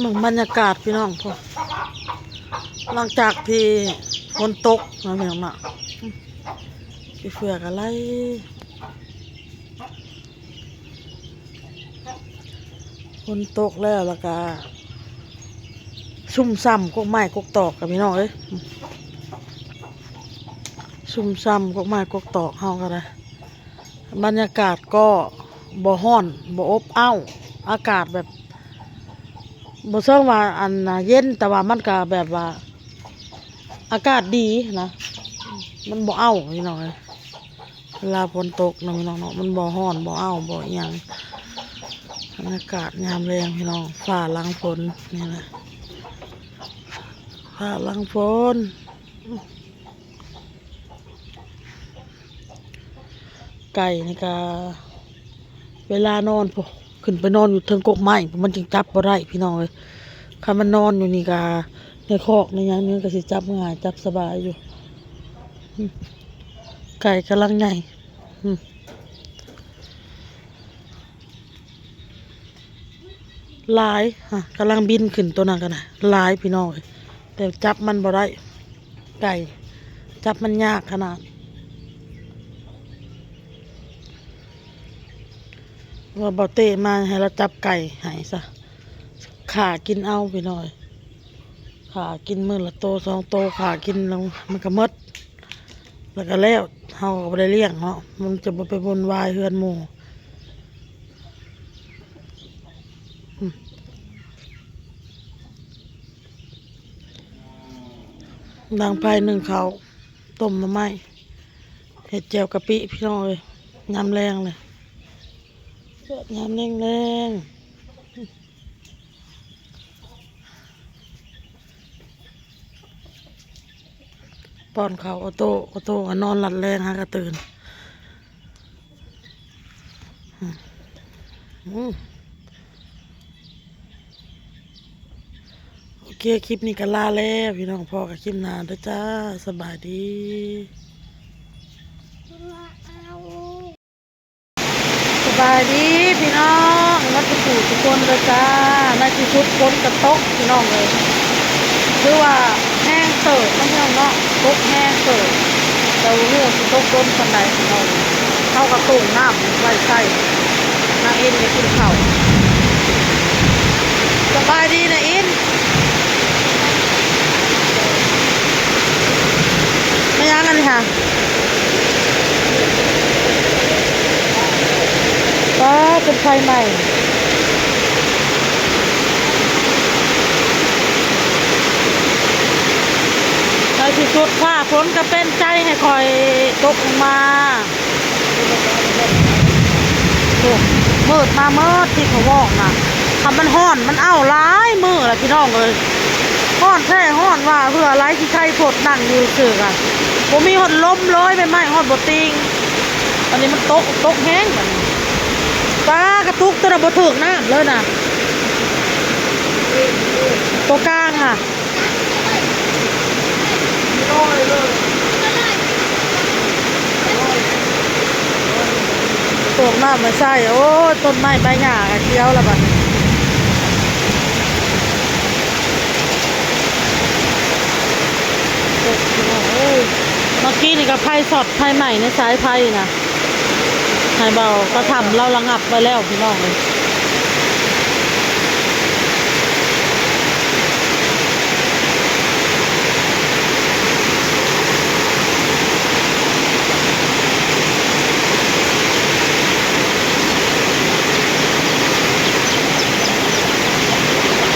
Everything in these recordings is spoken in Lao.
ເບິ່ງບັນຍາກາດພີ່ນ້ອງພຸ້ນ ຫຼັງຈາກທີ່ຝົນຕົກເນາະພີ່ນ້ອງເນາະ ອືມ ຂີ້ເຝືອກະໄຫຼ ຝົນຕົກແລ້ວ ແລ້ວກະຊຸ່ມຊ່ຳກົກໄມ້ກົກຕອກກະພີ່ນ້ອງເອີຍ ຊຸ່ມຊ່ຳກົກໄມ້ກົກຕອກເຮົາກະໄດ້ ບັນຍາກາດກໍບໍ່ຮ້ອນບໍ່ອົບອ້າວ ອາກາດແບບ ບໍ່ເຊີງວ່າອັນນາເຢັນ ແຕ່ວ່າມັນກະແບບວ່າ ອາກາດດີນະ ມັນບໍ່ອ້າວພີ່ນ້ອງເອີຍ ເວລາຝົນຕົກເນາະພີ່ນ້ອງເນາະ ມັນບໍ່ຮ້ອນບໍ່ອ້າວບໍ່ອີ່ຫຍັງ ບັນຍາກາດຍາມແລງພີ່ນ້ອງ ຟ້າຫຼັງຝົນນີ້ແຫຼະ ຟ້າຫຼັງຝົນ. ໄກ່ນີ້ກະ ເວລານອນພຸ້ນ ຂຶ້ນໄປນອນຢູ່ເທິງກົກໄມ້ພຸ້ນ ມັນຈຶ່ງຈັບບໍ່ໄດ້ພີ່ນ້ອງເອີຍ ຄັນມັນນອນຢູ່ນີ້ກະ ໃນຄອກໃນຫຍັງນີ້ກະຊິຈັບງ່າຍ ຈັບສະບາຍຢູ່ ອືມ ໄກ່ກຳລັງໃຫຍ່ ອືມ. ຫຼາຍ ຮະ ກຳລັງບິນຂຶ້ນ ໂຕນັ້ນກະນະ ຫຼາຍພີ່ນ້ອງເອີຍ ແຕ່ຈັບມັນບໍ່ໄດ້ ໄກ່ ຈັບມັນຍາກຂະໜາດ ວ່າບໍ່ເຕະມາໃຫ້ລາວຈັບໄກ່ໃຫ້ຊະ ຂ້າກິນເອົາພີ່ນ້ອງເອີຍ. ຂ້າກິນມື້ລະໂຕສອງໂຕ ຂ້າກິນແລ້ວມັນກະໝົດ ແລ້ວກະແລ້ວ ເຮົາກະບໍ່ໄດ້ລ້ຽງເນາະ ມັນຈະບໍ່ໄປວຸ່ນວາຍເຮືອນໝູ່ ອືມ ດັງໄຟໜຶ້ງເຂົ້າ ຕົ້ມໜໍ່ໄມ້ ເຮັດແຈ່ວກະປິພີ່ນ້ອງເອີຍ ຍາມແລງເລີຍ ຍາມແລງໆ. ປ້ອນເຂົ້າໂອໂຕ້ ໂອໂຕ້ກະນອນລັດແລງຫາກະຕື່ນ ອືມ ໂອເຄ ຄລິບນີ້ກະລາແລ້ວພີ່ນ້ອງ ພໍ້ກັນຄລິບໜ້າເດີຈ້າ ສະບາຍດີ. ສະບາຍດີພີ່ນ້ອງ ໝົດທຸກຜູ້ທຸກຄົນເດີຈ້າ ໃນທີ່ສຸດຝົນກະຕົກພີ່ນ້ອງເອີຍ ຖືວ່າແຮງເຕີບເນາະພີ່ນ້ອງເນາະ ຕົກແຮງເຕີບ ແຕ່ບໍ່ຮູ້ວ່າຊິຕົກດົນປານໃດພີ່ນ້ອງ ເຮົາກະໂຕ່ງນ້ຳໄວ້ໃຊ້ ນາງອິນກະກິນເຂົ້າ ສະບາຍດີນາອິນ. ແມ່ນຫຍັງອັນນີ້ຫະ ປ້າ ເປັນໄຟໄໝ້ ໃນທີ່ສຸດຟ້າຝົນກະເປັນໃຈໃຫ້ຂ້ອຍຕົກລົງມາ. ໂອ້ ມືດມາເມີດທີ່ເຂົາບອກນະ ຄັນມັນຮ້ອນມັນອ້າວຫຼາຍມື້ລະພີ່ນ້ອງເອີຍ ຮ້ອນແທ້ຮ້ອນວ່າ ເຫື່ອໄຫຼຂີ້ໄຂ່ຟົດ ນັ່ງຢູ່ຊື່ກະ ບໍ່ມີຮອດລົມເລີຍ ໃບໄມ້ຮອດບໍ່ຕີງ ອັນນີ້ມັນຕົກ ຕົກແຮງບາດນີ້ ປາ ກະຕຸກໂຕນະບໍ່ຖືກນ້ຳເລີຍນະ ໂຕກາງຫະ. ໂຕກນ້ຳມາໃສ່ ໂອ້ຍ ຕົ້ນໄມ້ໃບຫຍ້າກະຂຽວລະບາດນີ້ ເມື່ອກີ້ນີ້ກະໄຟຊັອດ ໄຟໄໝ້ໃນສາຍໄຟນະ. ໃຫ້ເບົາກະທຳລາວລະງັບໄວ້ແລ້ວພີ່ນ້ອງເອີຍ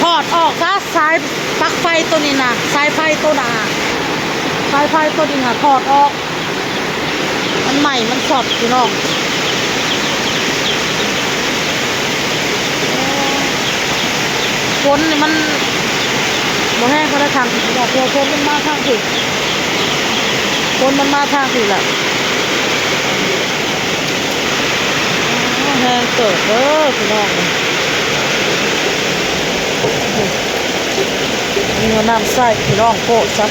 ຖອດອອກຊະ ສາຍ ປັກໄຟໂຕນີ້ນະ ສາຍໄຟໂຕໜ້າ ສາຍໄຟໂຕນີ້ນະ ຖອດອອກ ມັນໄໝ້ມັນຊັອດພີ່ນ້ອງ ຝົນນີ້ມັນບໍ່ແຮງປານໃດທາງນີ້ ເພາະວ່າຝົນມັນມາທາງພີ້ ຝົນມັນມາທາງພີ້ແຫຼະ ແຮງເຕີບເດີພີ່ນ້ອງ. ມີຫົວນ້ຳໃຊ້ພີ່ນ້ອງໂພດຊະ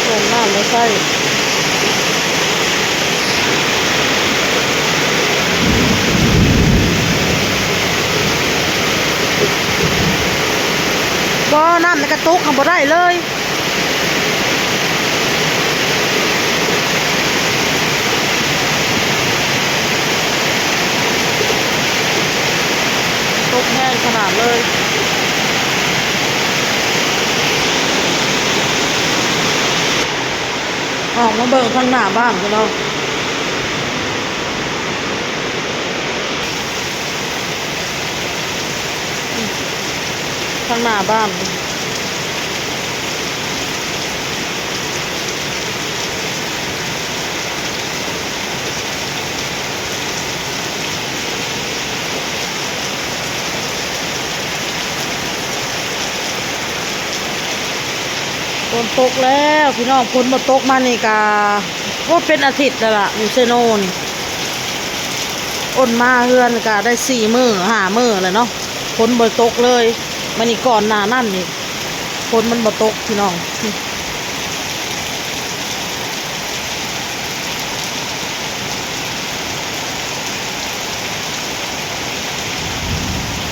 ຝົນ ມາໃສ່ ບໍ່ ນ້ຳໃນກະຕຸກຫັ້ນບໍ່ໄດ້ເລີຍ. ຕົກແຮງຂະໜາດເລີຍ. ອອກມາເບິ່ງທາງໜ້າບ້ານພີ່ນ້ອງ ທາງໜ້າບ້ານ. ຝົນຕົກແລ້ວພີ່ນ້ອອງ ຝົນບໍ່ຕົກມານີ້ກະ ໂອ້ ເປັນອາທິດແລ້ວລະ ຢູ່ເຊໂນນີ້. ໂອນມາເຮືອນກະໄດ້ສີ່ມື້ຫ້າມື້ແລ້ວເນາະ ຝົນບໍ່ຕົກເລີຍ. ມານີ້ກ່ອນໜ້ານັ້ນນີ້ ຝົນມັນບໍ່ຕົກພີ່ນ້ອງ.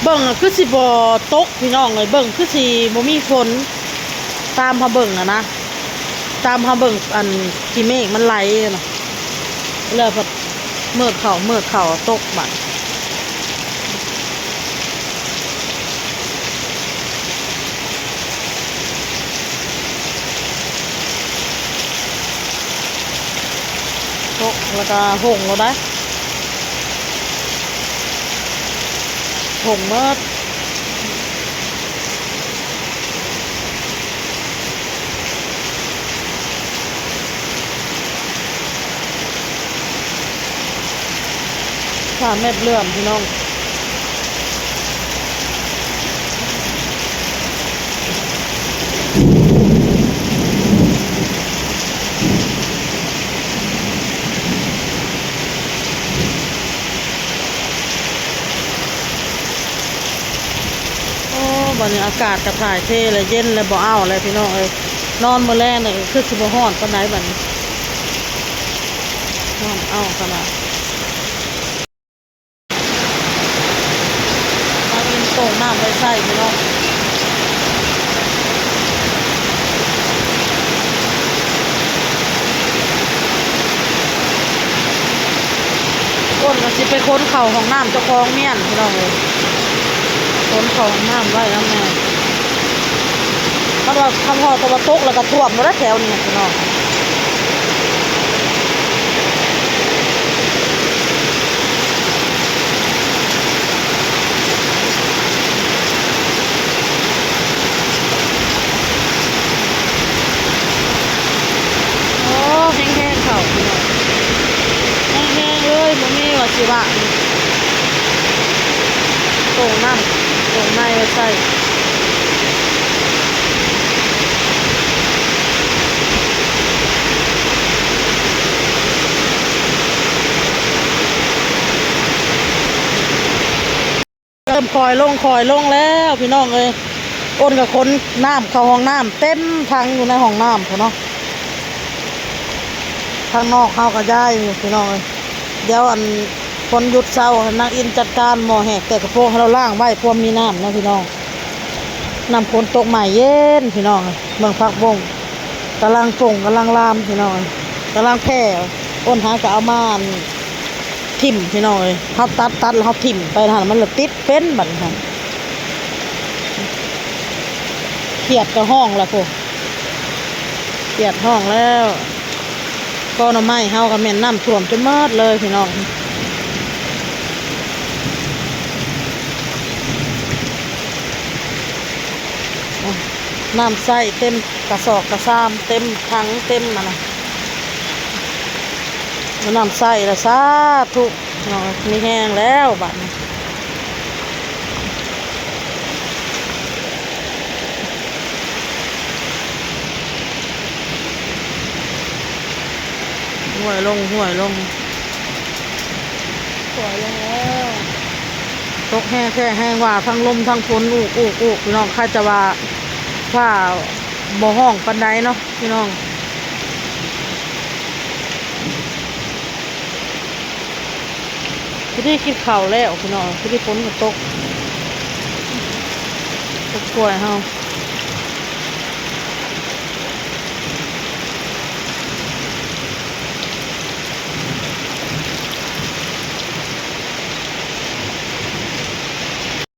ເບິ່ງຄືຊິບໍ່ຕົກພີ່ນ້ອງເອີຍ ເບິ່ງຄືຊິບໍ່ມີຝົນ ຕາມເຮົາເບິ່ງຫັ້ນນະ ຕາມເຮົາເບິ່ງອັນທີ່ເມກມັນໄຫຼຫັ້ນນະ ແລ້ວພັດມືດເຂົ້າມືດເຂົ້າຕົກບາດ. ຕົກແລ້ວກະຫົ່ງໂລດໄດ໋ ຫົ່ງໝົດ. ຜ້າແມັດເຫຼື້ອມພີ່ນ້ອງ ໂອ້ ບັດນີ້ອາກາດກະຖ່າຍເທແລ້ວ ເຢັນແລ້ວ ບໍ່ເອົາແລ້ວພີ່ນ້ອງເອີຍ. ນອນມື້ແລງນີ້ຄືຊິບໍ່ຮ້ອນປານໃດບັດນີ້ ຮ້ອນເອົາຂະໜາດ. ເອົາເປັນໂປ່ງນ້ຳໄວ້ໃຊ້ພີ່ນ້ອງ. ຝົນກະຊິໄປຂົນເຂົ້າຫ້ອງນ້ຳເຈົ້າຂອງມ້ຽນພີ່ນ້ອງເອີຍ ຂົນເຂົ້າຫ້ອງນ້ຳໄວ້ນຳແດ່. ຄັນວ່າ ຄັນວ່າ ຄັນວ່າຕົກແລ້ວກະຖ້ວມໝົດແລ້ວແຖວນີ້ພີ່ນ້ອງ. ໂອ້ ແຮງໆ ເຂົ້າພີ່ນ້ອງ ແຮງໆ ເລີຍ ບໍ່ມີວ່າຊິວ່າ ໂປ່ງນ້ຳໂປ່ງໃນໄວ້ໃຊ້. ເລີ່ມຄ່ອຍລົງ ຄ່ອຍລົງແລ້ວພີ່ນ້ອງເອີຍ. ໂອນກະຂົນນ້ຳເຂົ້າຫ້ອງນ້ຳ ເຕັມຖັງຢູ່ໃນຫ້ອງນ້ຳພຸ້ນເນາະ. ທາງນອກເຮົາກະຍ້າຍຢູ່ພີ່ນ້ອງເອີຍ. ດຽວອັນຝົນຢຸດເຊົາ ໃຫ້ນາງອິນຈັດການໝໍ້ແຮກແຕ່ກະໂປງໃຫ້ລາວລ້າງໄວ້ ພວມມີນ້ຳເນາະພີ່ນ້ອງ. ນ້ຳຝົນຕົກໃໝ່ເຢັນພີ່ນ້ອງ. ເບິ່ງຜັກບົ້ງກຳລັງປົ່ງກຳລັງລາມພີ່ນ້ອງ ກຳລັງແຜ່. ໂອນຫາກະເອົາມາອັນ ຖິ້ມພີ່ນ້ອງເອີຍ. ເຮົາຕັດ ຕັດແລ້ວເຮົາຖິ້ມໄປຫັ້ນ ມັນລະຕິດເປັນບັດນີ້ຫັ້ນ. ຂຽດກະຮ້ອງລະພຸ້ນ ຂຽດຮ້ອງແລ້ວ. ກໍໜໍ່ໄມ້ເຮົາກະແມ່ນນ້ຳຖ້ວມຈົນໝົດເລີຍພີ່ນ້ອງ. ນ້ຳໃຊ້ເຕັມກະສອບກະຊາມ ເຕັມຖັງເຕັມອັນນະ ນ້ຳໃຊ້ລະ ສາທຸ ເນາະ ມີແຮງແລ້ວບາດນີ້. ຫ້ວຍລົງ ຫ້ວຍລົງ ຫ້ວຍລົງແລ້ວ. ຕົກແຮງແທ້ແຮງວ່າ ທັງລົມທັງຝົນ ອູກ ອູກ ອູກ ພີ່ນ້ອງ. ໃຄຈະວ່າຟ້າບໍ່ຮ້ອງປານໃດເນາະ ພີ່ນ້ອງ. ພໍດີກິນເຂົ້າແລ້ວພີ່ນ້ອງ ພໍດີຝົນກໍຕົກ ເກັບກ້ວຍເຮົາ